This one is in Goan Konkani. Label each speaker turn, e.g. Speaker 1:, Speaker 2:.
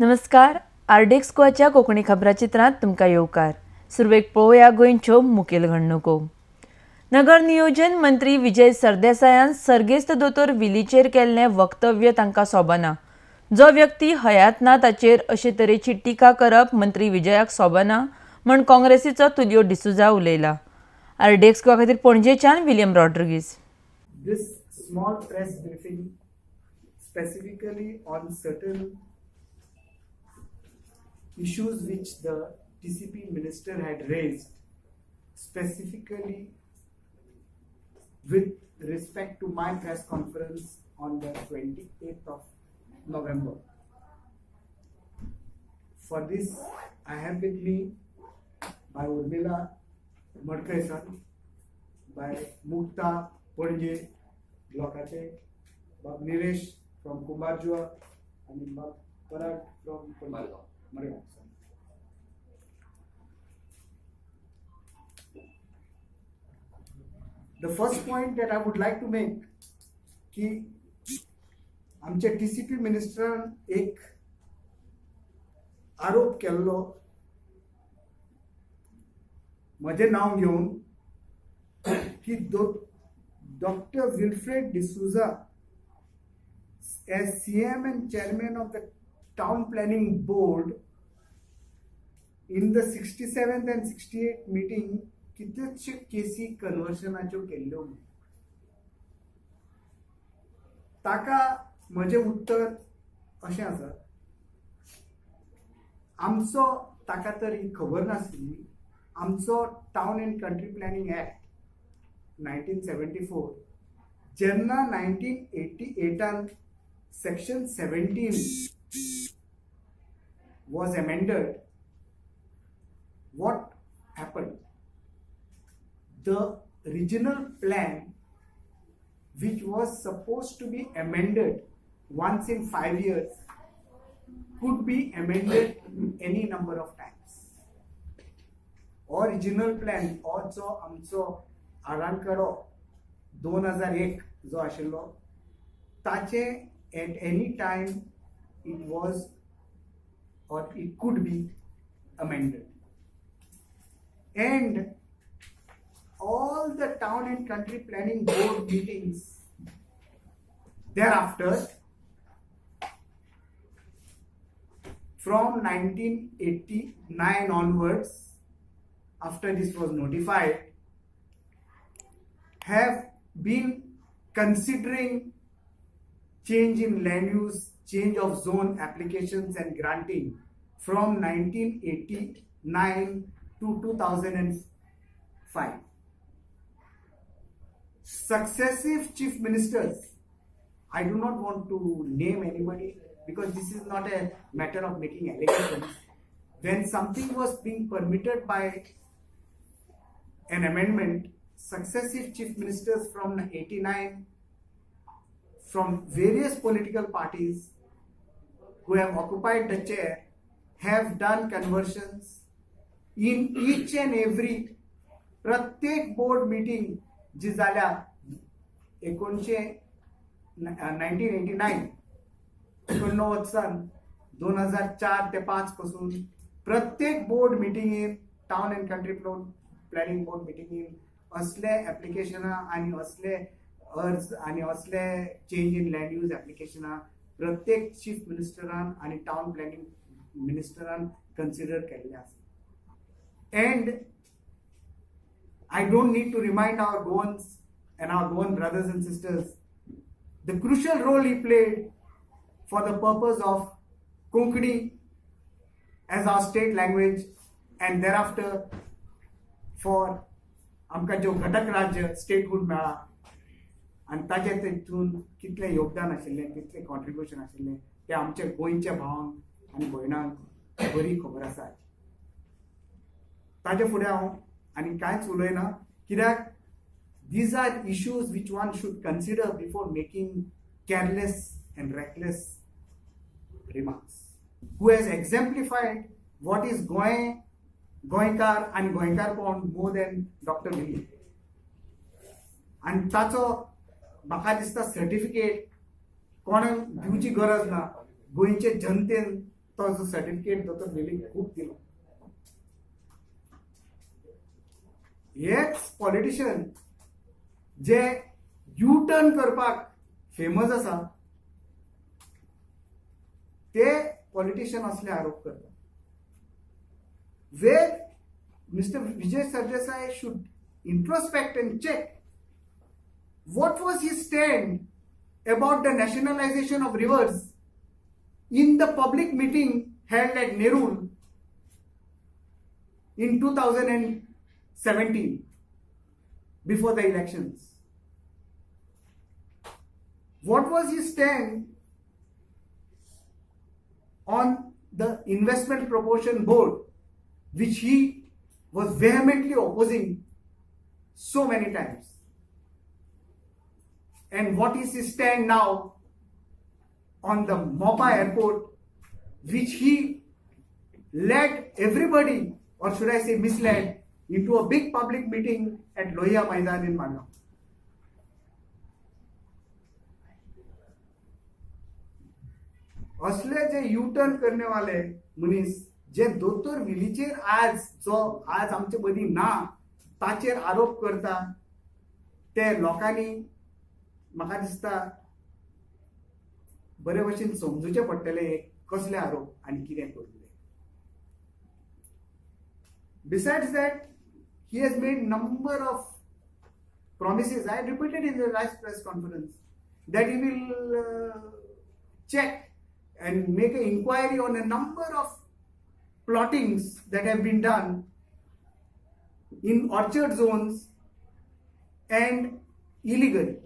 Speaker 1: नमस्कार, आरडीएक्स गोवाच्या कोंकणी खबराचित्रांत तुमकां येवकार. सुरवेक पळोवया गोंयच्यो मुखेल घडणुको. नगर नियोजन मंत्री विजय सरदेसायान सर्गेस्त दोतोर विलीचेर केल्लें वक्तव्य तांकां सोबना. जो व्यक्ती हयात ना ताचेर अशे तरेची टिका करप मंत्री विजयाक सोबना म्हण काँग्रेसीचो तुलियो डिसुजा उलयला. आरडीएक्स गोवा खातीर पणजेच्यान William Rodrigues.
Speaker 2: This small press briefing specifically on certain issues which the TCP minister had raised, specifically with respect to my press conference on the 28th of November. For this, I have with me by Urmila Madkaisan, by Mukta Panje Blokache, Bab Nilesh from Kumbarjua, and Bab Parag from Margaon. The first point that I would like to make की आमचे TCP मिनिस्टरान एक आरोप केल्लो म्हजें नांव घेवन की doctor Wilfred D'Souza as CM and chairman of the Town Planning Board in the 67th and 68th meeting कितलेशे केसी कन्वर्शनाच्यो केल्ल्यो म्हूण. ताका म्हजें उत्तर अशें आसा, आमचो ताका तर ही खबर नासली, आमचो town and country planning act 1974 जेन्ना 1988 section 17 was amended, what happened? The regional plan, which was supposed to be amended once in 5 years, could be amended any number of times. Original plan, or जो आमचो आराखडो 2001 जो आशिल्लो ताचे at any time it was or it could be amended. And all the town and country planning board meetings thereafter from 1989 onwards, after this was notified, have been considering change in land use, change of zone applications and granting from 1989 to 2005. Successive chief ministers, I do not want to name anybody because this is not a matter of making allegations. When something was being permitted by an amendment, successive chief ministers from 89, from various political parties who have occupied the chair, have done conversions in each and every प्रत्येक बोर्ड मीटिंग जी जाल्या एकोणशे 1989 एकोणनव्वद सन 2004 ते 5 पासून प्रत्येक बोर्ड मिटिंगेन town and country planning board मिटिंगेन असले एप्लिकेशनां आनी असले अर्ज आनी असले चेंज इन लँड यूज एप्लिकेशनां प्रत्येक चीफ मिनिस्टरान आनी टावन प्लॅनिंग मिनिस्टरान कन्सिडर केल्ले आसा. And I don't need to remind our Goans and our Goan brothers and sisters the crucial role he played for the purpose of Konkani as our state language and thereafter for आमकां ज्यो घटक राज्य स्टेटहूड मेळ्ळा आनी ताचें तेतून कितलें योगदान आशिल्लें, कितलें कॉन्ट्रिब्युशन आशिल्लें तें आमच्या गोंयच्या भावांक आनी भयणांक बरी खबर आसा. ताचे फुडें हांव आनी कांयच उलयना, कित्याक these are issues which one should consider before making careless and reckless remarks. Who has exemplified what is Goa, गोंयकार आनी गोंयकारपण more than doctor Willie. आनी ताचो म्हाका दिसता सर्टिफिकेट कोणाक दिवची गरज ना, गोंयचे जनतेन तो जो सर्टिफिकेट दोतोर वेलीक खूब दिलो. हेच पॉलिटिशियन जे यू टर्न करपाक फेमस आसा ते पॉलिटिशियन असले आरोप करतात. Where Mister Vijay Sardesai should introspect and check what was his stand about the nationalization of rivers in the public meeting held at Nerul in 2017 before the elections. What was his stand on the Investment Promotion Board, which he was vehemently opposing so many times? And what is his stand now on the Mopa airport, which he led everybody, or should I say misled, into a big public meeting at Lohia Maidan in Madgaon? असले जे यू टर्न करने वाले मनीस जे दोतोर विलीचेर आज जो आज आमचे मदीं ना ताचेर आरोप करता ते लोकांनी म्हाका दिसता बरे भशेन समजूचे पडटले कसले आरोप आनी कितें करूं. Besides that, he has made number of promises. I repeated in the last press conference that he will check and make an inquiry on a number of plottings that have been done in orchard zones and illegally.